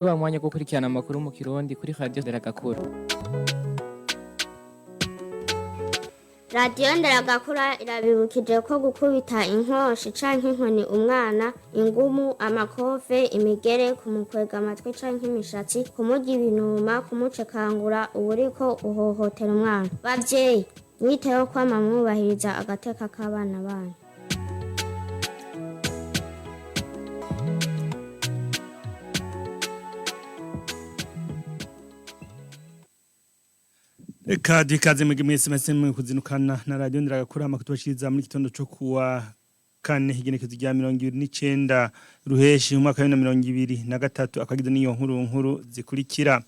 Wa mwanya wo gukurikirana amakuru mu Kirundi kuri Radio Nderagakura. Radiyo Nderagakura irabibukije ko gukubita inkoshi canke inkoni umwana, ingumu, amakofe, imigere, kumukwega amatwi canke imishatsi, kumurya ibinuma, kumucekangura uba uriko uhohotera umwana. Bavyeyi, mwiteho kwama mwubahiriza agateka k'abana banyu. Reka duhikaze mwebwe mwese mwese mwe kuzinukana na radio Nderagakura amakuru muri gitondo co kuwa kane igenekezo rya 29 ruheshi mu mwaka wa 2023 akagize niyo nkuru nkuru zikurikira.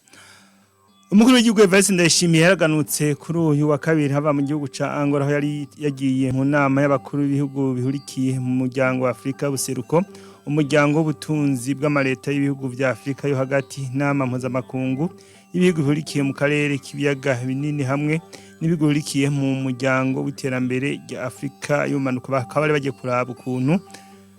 Umukuru w'igihugu Evariste Ndayishimiye yaraganutse kuri uyu wa kabiri hava mu gihugu ca Angola aho yari yagiye mu nama y'abakuru b'ibihugu bihurikiye mu muryango wa Afrika buseruko, umuryango w'ubutunzi bw'amaleta y'ibihugu vya Afrika yo hagati, nama mpuzamakungu y'ibihugu bihurikiye mu karere k'ibiyaga binini hamwe n'ibihugu bihurikiye mu muryango w'iterambere rya Afrika y'ubumanuko. Bakaba bari bagiye kuraba ukuntu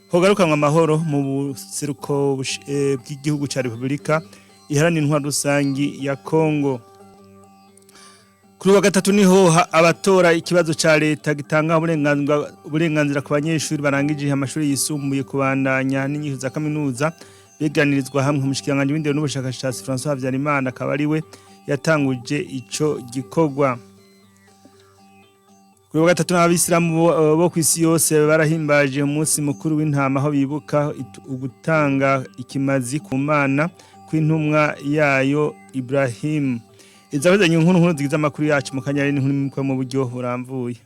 hogarukanwa amahoro mu buseruko bw'igihugu ca Republika Iharanira Intwaro Rusangi ya Kongo. Kuri wa gatatu niho abatora ikibazo ca leta gitanga uburenganzira ku banyeshuri barangije amashuri yisumbuye kubandanya n'inyigisho za kaminuza beganirizwa hamwe. Umushikiranganji w'indero n'ubushakashatsi François Habyarimana akaba ariwe yatanguje ico gikorwa. Kuri wa gatatu n'abisilamu bo kw'isi yose barahimbaje umunsi mukuru w'intama, aho bibuka ugutanga ikimazi ku Mana kw'intumwa yayo Ibrahim. Izabazanye inkuru nkuru zigize amakuru yacu mu kanya n'inkuru imwe mu buryo buramvuye.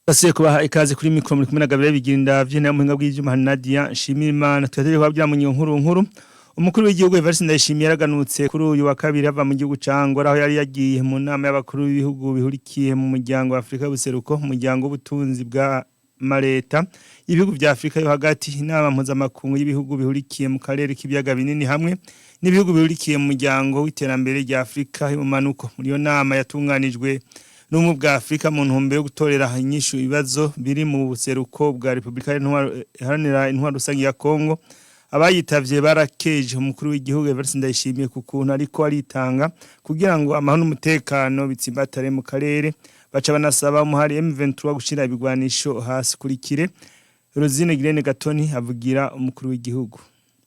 Basiye kubaha ikaze kuri mikro muri kumwe na Gabriel Bigirinda vyene mu muhinga bw'ivyuma Nadia Nshimirimana. Twateje kubabwira mu nkuru nkuru. Umukuru w'igihugu Evariste Ndayishimiye yaraganutse kuri uyu wa kabiri ava mu gihugu ca Angola aho yari yagiye mu nama y'abakuru b'ibihugu bihurikiye mu muryango wa Afrika y'ubuseruko, umuryango w'ubutunzi bwa mareta y'ibihugu vya Afrika yo hagati, inama mpuzamakungu y'ibihugu bihurikiye mu karere k'ibiyaga binini hamwe n'ibihugu bihurikiye mu muryango w'iterambere rya Afrika y'ubumanuko. Muri iyo nama yatunganijwe n'ubumwe bwa Afrika mu ntumbero yo gutorera inyishu ibibazo biri mu buseruko bwa Republika Iharanira Intwaro Rusangi ya Kongo, abayitavye barakeje umukuru w'igihugu Evariste Ndayishimiye ku kuntu ariko aritanga kugira ngo amahoro n'umutekano bitsimbatare mu karere, baca banasaba umuhari M23 gushira ibigwanisho hasi. Kurikire Rosine Girene Gatoni avugira umukuru w'igihugu.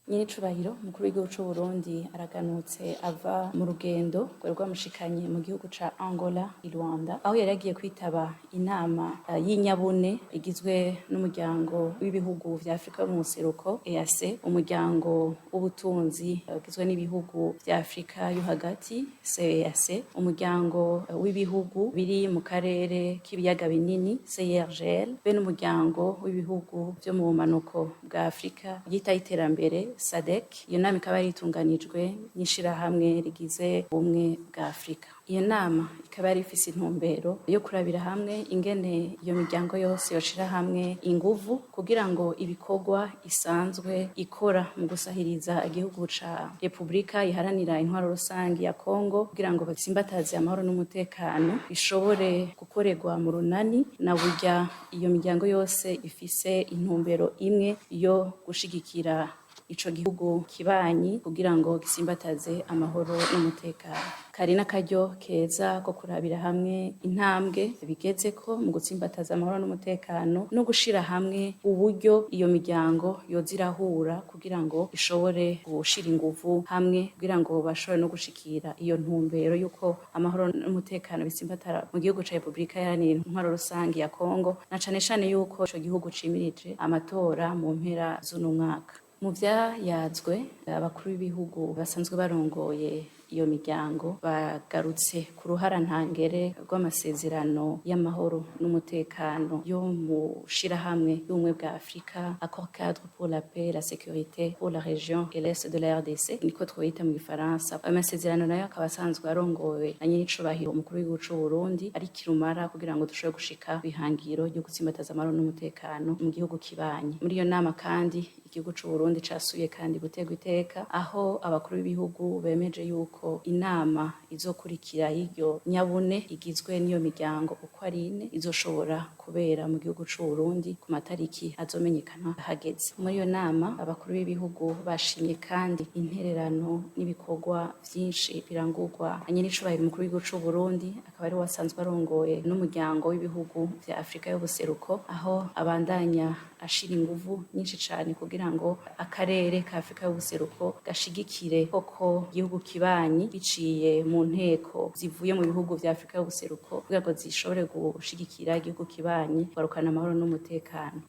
Nyiricubahiro umukuru w'igihugu c'u Burundi araganutse ava mu rugendo rwari rwamushikanye mu gihugu ca Angola i Luanda, aho yari yagiye kwitaba inama y'inyabune igizwe n'umuryango w'ibihugu vya Afrika yo mu buseruko EAC, umuryango w'ubutunzi ugizwe n'ibihugu vya Afrika yo hagati CEEAC, umuryango w'ibihugu biri mu karere k'ibiyaga binini CIRGL, be n'umuryango w'ibihugu vyo mu bumanuko bwa Afrika yitaho iterambere SADC. Iyo nama ikaba yari itunganijwe n'ishirahamwe rigize ubumwe bwa Afrika. Iyo nama ikaba yari ifise intumbero yo kurabira hamwe ingene iyo miryango yose yoshira hamwe inguvu kugira ngo ibikorwa isanzwe ikora mu gusahiriza igihugu ca Republika Iharanira Intwaro Rusangi ya Kongo kugira ngo batsimbataze amahoro n'umutekano bishobore gukorerwa mu runani, na burya iyo miryango yose ifise intumbero imwe yo gushigikira ico gihugu kibanyi kugira ngo gisimbataze amahoro n'umutekano. Kari n'akaryo keza ko kurabira hamwe intambwe bigezeko mu gutsimbataza amahoro n'umutekano no gushira hamwe uburyo iyo miryango yoza irahura kugira ngo ishobore gushira inguvu hamwe kugira ngo bashobore no gushikira iyo ntumbero y'uko amahoro n'umutekano bitsimbatara mu gihugu ca Republika Iharanira Intwaro Rusangi ya Kongo, na cane cane yuko ico gihugu cimirije amatora mu mpera z'uno mwaka. Mu vyayazwe, abakuru b'ibihugu basanzwe barongoye iyo miryango bagarutse ku ruhara ntangere rw'amasezerano y'amahoro n'umutekano yo mu shirahamwe y'ubumwe bwa Afrika, Accord cadre pour la paix, la sécurité pour la région et l'est de la RDC, niko twoyita mu gifaransa. Ayo masezerano nayo akaba asanzwe arongowe na nyiricubahiro umukuru w'igihugu c'u Burundi ari kirumara kugira ngo dushobore gushika kw'ihangiro ryo gutsimbataza amahoro n'umutekano mu gihugu kibanyi. Muri iyo nama kandi igihugu c'u Burundi casuye kandi gutegwa iteka, aho abakuru b'ibihugu bemeje yuko yuko inama izokurikira y'iryo nyabune igizwe n'iyo miryango uko ari ine izoshobora kubera mu gihugu c'u Burundi ku matariki azomenyekana hageze. Muri iyo nama abakuru b'ibihugu bashimye kandi intererano n'ibikorwa vyinshi birangurwa nyenicubahiro umukuru w'igihugu c'u Burundi, akaba ari we asanzwe arongoye n'umuryango w'ibihugu vya Afrika y'ubuseruko, aho abandanya ashira inguvu nyinshi cane kugira ngo akarere ka Afrika y'ubuseruko gashigikire koko igihugu kibanyi biciye mu nteko zivuye mu bihugu vya Afrika y'ubuseruko, kugira ngo zishobore gushigikira igihugu kibanyi kugarukana amahoro n'umutekano.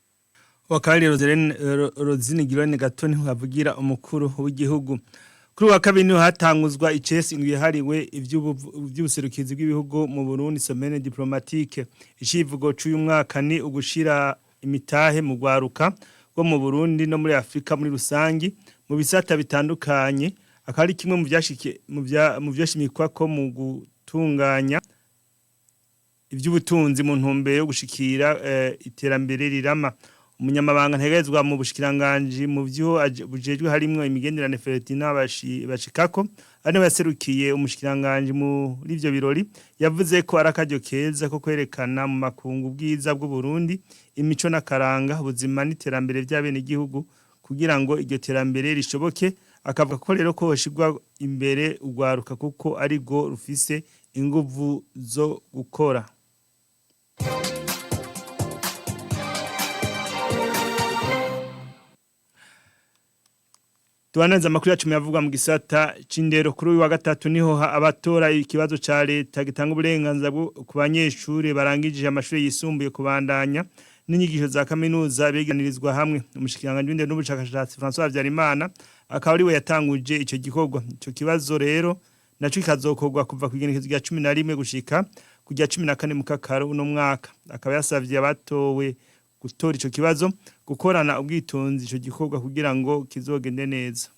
Wakabiri Rosine Girone Gatoni havugira umukuru w'igihugu. Kuri wa kabiri niho hatanguzwa icesi indwi yahariwe ivy'ubuserukizi bw'ibihugu mu Burundi, semaine diplomatique. Icivugo c'uyu mwaka ni ugushira imitahe mu rwaruka rwo mu Burundi no muri Afrika muri rusangi mu bisata bitandukanye, akaba ari kimwe mu vyashike mu vyashimikwa ko mu gutunganya ivy'ubutunzi mu ntumbero yo gushikira iterambere rirama. Umunyamabanga ntegerezwa mu bushikiranganji mu vyo bujejwe harimwo imigenderanire, Ferdinand Bashikako, ari yaserukiye umushikiranganji muri ivyo birori, yavuze ko ari akaryo keza ko kwerekana mu makungu ubwiza bw'u Burundi, imico n'akaranga, ubuzima n'iterambere vy'abenegihugu kugira ngo iryo terambere rishoboke. Akavuga ko rero ko hoshirwa imbere urwaruka kuko ari rwo rufise inguvu zo gukora. Tuananza amakuru yacu yavugwa mu gisata c'indero. Kuri uyu wa gatatu niho abatora ikibazo ca leta gitanga uburenganzira ku banyeshure barangije amashuri yisumbuye kubandanya n'inyigisho za kaminuza beganirizwa hamwe. Umushikiranganji w'indero n'ubushakashatsi François Habyarimana akaba ari we yatanguje ico gikorwa. Ico kibazo rero naco kikazokorwa kuva ku igenekerezo rya 11 gushika ku rya 14 mu Kakaro uno mwaka. Akaba yasavye abatowe gutora ico kibazo gukorana ubwitonzi ico gikorwa kugira ngo kizogende neza.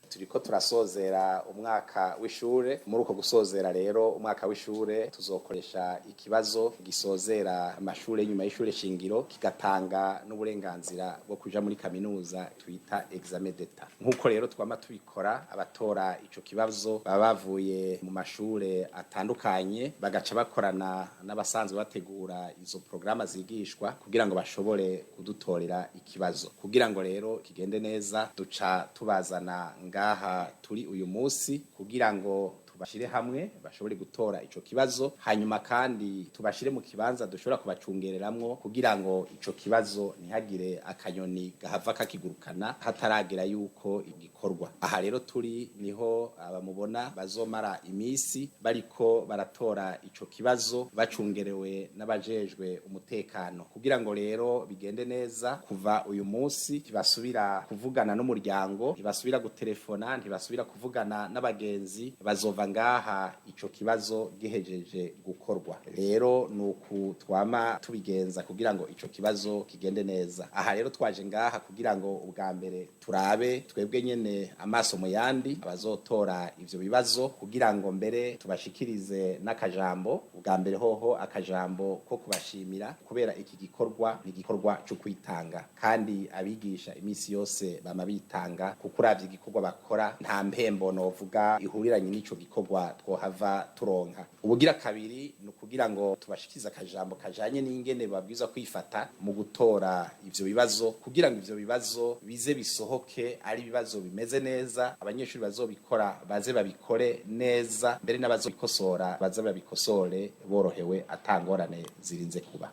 Turiko turasozera umwaka w'ishure. Muri uko gusozera rero umwaka w'ishure, tuzokoresha ikibazo gisozera amashure nyuma y'ishure shingiro, kigatanga n'uburenganzira bwo kuja muri kaminuza, twita examen d'État. Nk'uko rero twama tubikora, abatora ico kibazo baba bavuye mu mashure atandukanye, bagaca bakorana n'abasanzwe bategura izo programa zigishwa kugira ngo bashobore kudutorera ikibazo. Kugira ngo rero kigende neza, duca tubazana ngaha turi uyu munsi kugira ngo tubashire hamwe bashobore gutora ico kibazo, hanyuma kandi tubashire mu kibanza dushobora kubacungereramwo kugira ngo ico kibazo ntihagire akanyoni gahava kakigurukana hataragera yuko igikorwa. Aha rero turi niho abamubona bazomara imisi bariko baratora ico kibazo, bacungerewe n'abajejwe umutekano. Kugira ngo rero bigende neza, kuva uyu munsi ntibasubira kuvugana n'umuryango, ntibasubira gutelefona, ntibasubira kuvugana n'abagenzi. Bazova ngaha ico kibazo gihejeje gukorwa. Rero nuku twama tubigenza kugira ngo ico kibazo kigende neza. Aha rero twaje ngaha kugira ngo ubwa mbere turabe twebwe nyene amaso mu yandi abazotora ivyo bibazo, kugira ngo mbere tubashikirize n'akajambo. Ubwa mbere hoho akajambo ko kubashimira, kubera iki gikorwa ni igikorwa cyo kwitanga, kandi abigisha imisi yose bama bitanga, kuko uravye igikorwa bakora nta mpembo novuga ihuriranye n'ico gikorwa twohava turonka. Ubugira kabiri ni ukugira ngo tubashikize akajambo kajanye n'ingene babwiza kwifata mu gutora ivyo bibazo, kugira ngo ivyo bibazo bize bisohoke ari ibibazo bimeze neza, abanyeshuri bazobikora baze babikore neza, mbere n'abazobikosora baze babikosore borohewe, atangorane zirinze kuba.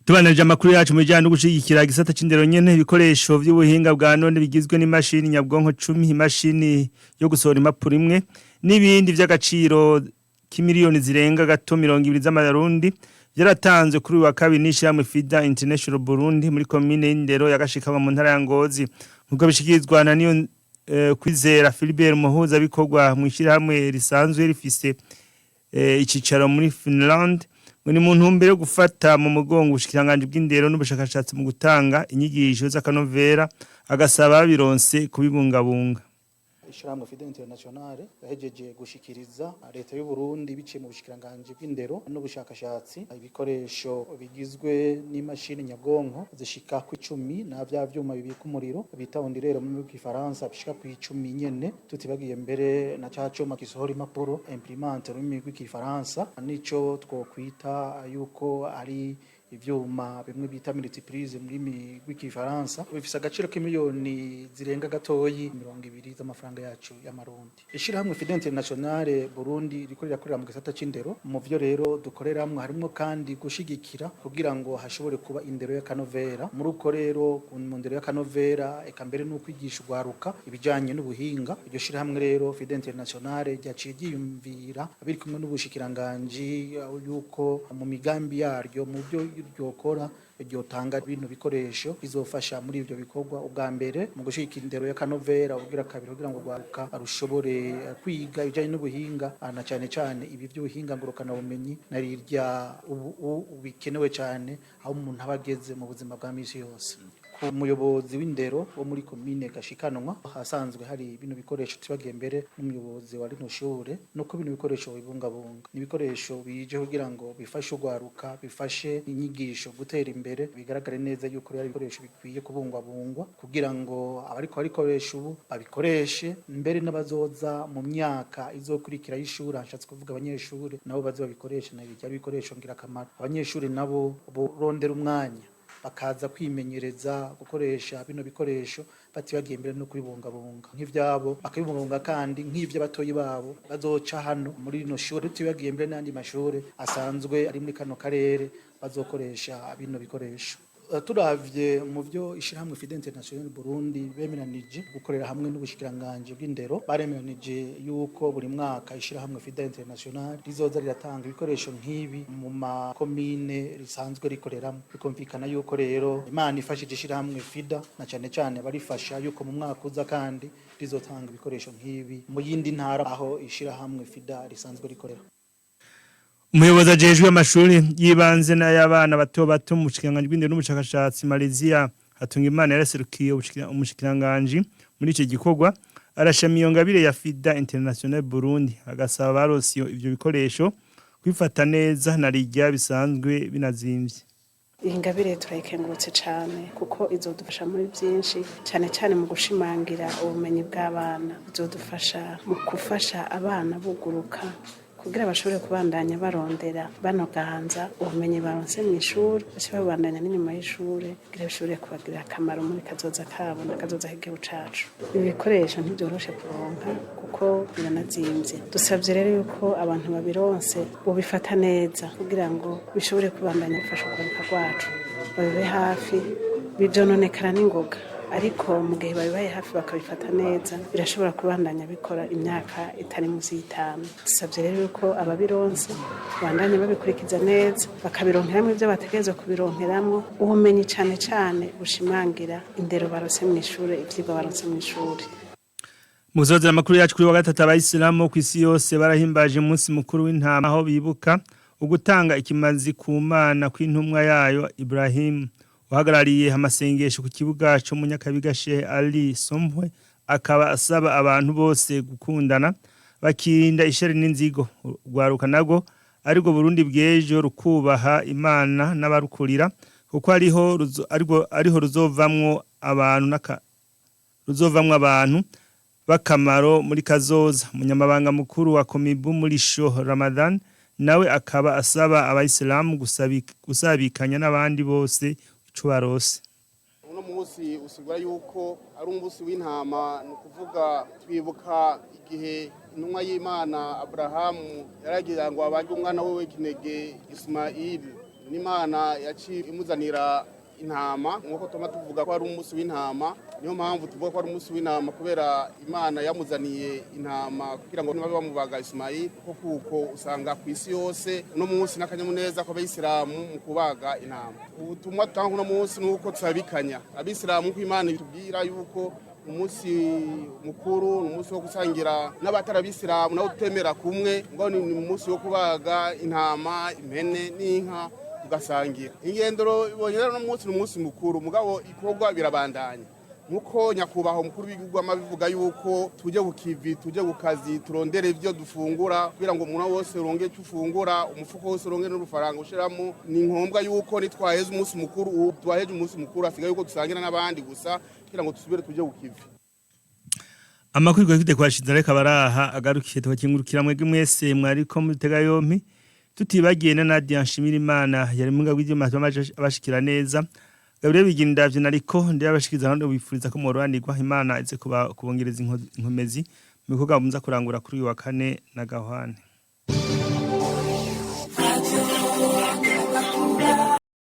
Tubanarije amakuru yacu mu bijyanye no gushigikira igisata c'indero nyene, ibikoresho vy'ubuhinga bwa none bigizwe n'imashini nyabwonko 10, imashini yo gusohora impapuro imwe n'ibindi vy'agaciro k'imiliyoni zirenga gato 20 z'amarundi byaratanzwe kuri uyu wa kabiri n'ishyirahamwe FIDA International Burundi muri komine y'Indero ya Gashikama mu ntara ya Ngozi, nk'uko bishikirizwa na niyo Kwizera Philibert, umuhuza bikorwa mu ishyirahamwe risanzwe rifise icicaro muri Finland, ngo ni mu ntumbero yo gufata mu mugongo ubushikiranganji bw'indero n'ubushakashatsi mu gutanga inyigisho z'akanovera, agasaba bironse kubibungabunga. Ishyirahamwe FIDA Internationale yahejeje gushikiriza leta y'u Burundi biciye mu bushikiranganje bw'indero n'ubushakashatsi ibikoresho bigizwe n'imashini nyabwonko zishika ku 10 na vya vyuma bibika umuriro bita ondulateur mu rw'igifaransa bishika ku 10 nyene, tutibagiye mbere na ca cuma gisohora impapuro, imprimante mu rurimi rw'igifaransa, nico twokwita yuko ari ivyuma bimwe bita multiprise mu rurimi rw'igifaransa. Bifise agaciro k'imiliyoni zirenga gatoyi 20 z'amafaranga yacu y'amarundi. Ishirahamwe FIDA Internationale Burundi riko rirakorera mu gisata c'indero. Mu vyo rero dukoreramwo harimwo kandi gushigikira kugira ngo hashobore kuba indero y'akanovera. Muri uko rero mu ndero y'akanovera, eka mbere no kwigisha urwaruka ibijanye n'ubuhinga, iryo shirahamwe rero FIDA Internationale ryaciye ryiyumvira biri kumwe n'ubushikiranganji yuko mu migambi yaryo, mu byo ryokora, ryotanga bino bikoresho bizofasha muri ivyo bikorwa: ubwa mbere mu gushigikira indero y'akanovera, ubugira kabiri kugira ngo rwaruka rushobore kwiga ibijanye n'ubuhinga, na cane cane ibi by'ubuhinga ngurukana bumenyi na rirya ubu bikenewe cyane aho umuntu aba ageze mu buzima bwa misi yose. Ku muyobozi w'indero wo muri komine Gashikanwa hasanzwe hari bino bikoresho, tubagiye mbere n'umuyobozi wa rino shure, nuko bino bikoresho bibungabunga. Ni ibikoresho bije kugira ngo bifashe urwaruka, bifashe inyigisho gutera imbere. Bigaragare neza yuko ari ibikoresho bikwiye kubungwabungwa kugira ngo abariko barikoresha ubu babikoreshe mbere n'abazoza mu myaka izokurikira y'ishuri, hashatse kuvuga abanyeshuri, nabo baze babikoreshe. Na byari ibikoresho ngirakamaro. Abanyeshuri nabo borondera umwanya bakaza kwimenyereza gukoresha bino bikoresho, batibagiye imbere no kubibungabunga nk'ivyabo, bakabibungabunga kandi nk'ivy'abatoyi babo bazoca hano muri rino shure, tutibagiye mbere n'andi mashure asanzwe ari muri kano karere bazokoresha bino bikoresho. Turavye mu vyo ishirahamwe FIDA International Burundi bemeranije gukorera hamwe n'ubushikiranganje bw'indero, baremeranije yuko buri mwaka ishirahamwe FIDA International rizoza riratanga ibikoresho nk'ibi mu makomine risanzwe rikoreramo. Bikumvikana yuko rero Imana ifashije ishirahamwe FIDA na cane cane barifasha, yuko mu mwaka uza kandi rizotanga ibikoresho nk'ibi mu yindi ntara aho ishirahamwe FIDA risanzwe rikorera. Umuyobozi ajejwe amashuri y'ibanze n'ay'abana bato bato mu bushikiranganji bw'indero n'ubushakashatsi, Malaysia Hatungimana, yaraserukiye umushikiranganji muri ico gikorwa. Arashima iyo ngabire ya FIDA International Burundi, agasaba abaronse ivyo bikoresho kwifata neza na rirya bisanzwe binazimvye. Iyi ngabire turayikengurutse cyane kuko izodufasha muri byinshi, cyane cyane mu gushimangira ubumenyi bw'abana. Izodufasha mu gufasha abana buguruka kugira bashobore kubandanya barondera, banoganza ubumenyi baronse mu ishuri, bace babandanya n'inyuma y'ishuri kugira bishobore kubagirira akamaro muri kazoza kabo na kazoza k'igihugu cacu. Ibi bikoresho ntibyoroshe kuronka kuko biranazimvye. Dusabye rero yuko abantu babironse bobifata neza kugira ngo bishobore kubandanya bifasha urwaruka rwacu, babibe hafi. Bivyononekara n'ingoga, ariko mu gihe babibaye hafi bakabifata neza, birashobora kubandanya bikora imyaka itari munsi y'itanu. Dusabye rero yuko ababironse bandanye babikurikiza neza, bakabironkeramwo ivyo bategerezwa kubironkeramwo, ubumenyi cane cane bushimangira indero baronse mw'ishure, ivyigwa baronse mw'ishure. Muzoza amakuru yacu kuri wa gatatu, abayisilamu ku isi yose barahimbaje umunsi mukuru w'intama, aho bibuka ugutanga ikimazi ku Mana kw'intumwa yayo Ibrahim. Uhagarariye amasengesho ku kibuga cyo mu Nyakabiga, Sheikh Ali Sombwe, akaba asaba abantu bose gukundana, bakirinda ishari n'inzigo. Rwaruka nago ariko Burundi bw'ejo rukubaha Imana n'abarukurira, kuko ariho ariho ruzovamwo abantu naka ruzovamwo abantu bakamaro muri kazoza. Umunyamabanga mukuru wa Komibu muri Sho Ramadan nawe akaba asaba abayisilamu gusabikanya n'abandi bose ico barose. Uno munsi usigura yuko ari umunsi w'intama, ni ukuvuga twibuka igihe intumwa y'Imana Aburahamu yaragira ngo abage umwana we w'ikinege Ismaili, n'Imana yaciye imuzanira intama. Nk'uko tuma tuvuga ko ari umunsi w'intama, niyo mpamvu tuvuga ko ari umunsi w'intama, kubera Imana yamuzaniye intama kugira ngo nibabe bamubaga Ismaili. Kuko usanga ku isi yose uno munsi n'akanyamuneza kw'abayisilamu mu kubaga intama. Ubutumwa dutanga uno munsi ni uko tusabikanya abisilamu, ko Imana itubwira yuko umunsi mukuru ni umunsi wo gusangira n'abatari abisilamu nabo tutemera kumwe, ngo ni umunsi wo kubaga intama, impene n'inka tugasangira. Ingendo ibonye rero uno munsi ni umunsi mukuru, mugabo ikorwa birabandanya. Nkuko nyakubahwa umukuru w'igihugu amabivuga yuko tujye ku kivi, tujye ku kazi, turondere ibyo dufungura kugira ngo umuntu wose uronge icyo ufungura, umufuko wose uronge n'urufaranga ushiramo. Ni ngombwa yuko nitwaheza umunsi mukuru, ubu twaheje umunsi mukuru, asigaye yuko dusangira n'abandi gusa kugira ngo dusubire tujye ku kivi. Amakuru twafite kwashize reka baraha agarukiye, tukakingurukira mwebwe mwese mwariko mutega yompi, tutibagiye na Nadia Nshimirimana yari mu ngabo y'ibyuma abashikira neza. Gabriel Bigindavyo nariko ndabashikiza nandi bifuriza ko mworanirwa, Imana ize kuba kubongereza inkomezi mu bikorwa muza kurangura kuri uyu wa kane na gahwane.